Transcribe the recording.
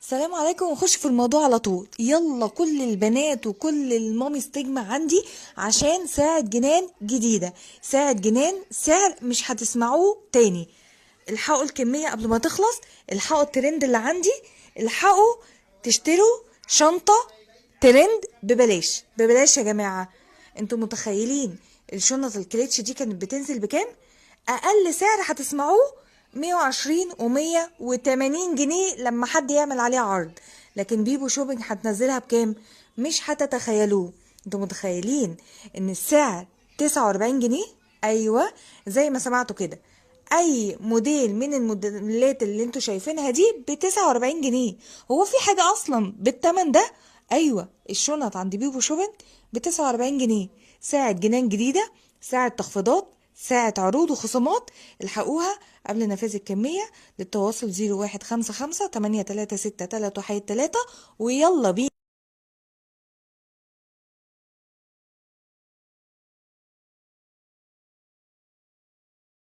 السلام عليكم، ونخش في الموضوع على طول. يلا كل البنات وكل ال mommies تجمع عندي عشان ساعة جنان جديدة، ساعة جنان سعر مش هتسمعوه تاني. الحقوا الكمية قبل ما تخلص، الحقوا الترند اللي عندي، الحقوا تشتروا شنطة ترند ببلاش ببلاش يا جماعة. انتوا متخيلين الشنط الكليتش دي كانت بتنزل بكام؟ اقل سعر هتسمعوه 120 و180 جنيه لما حد يعمل عليها عرض، لكن بيبو شوبينج هتنزلها بكام؟ مش هتتخيلوه. انتوا متخيلين ان السعر 49 جنيه؟ ايوه زي ما سمعتوا كده، اي موديل من الموديلات اللي انتوا شايفينها دي ب 49 جنيه. هو في حاجة اصلا بالتمن ده؟ ايوه الشنط عند بيبو شوبينج ب 49 جنيه. ساعة جنان جديدة، ساعة تخفيضات، ساعة عروض وخصومات، الحقوها قبل نفاذ الكمية. للتواصل 0155 836 313. ويلا بينا.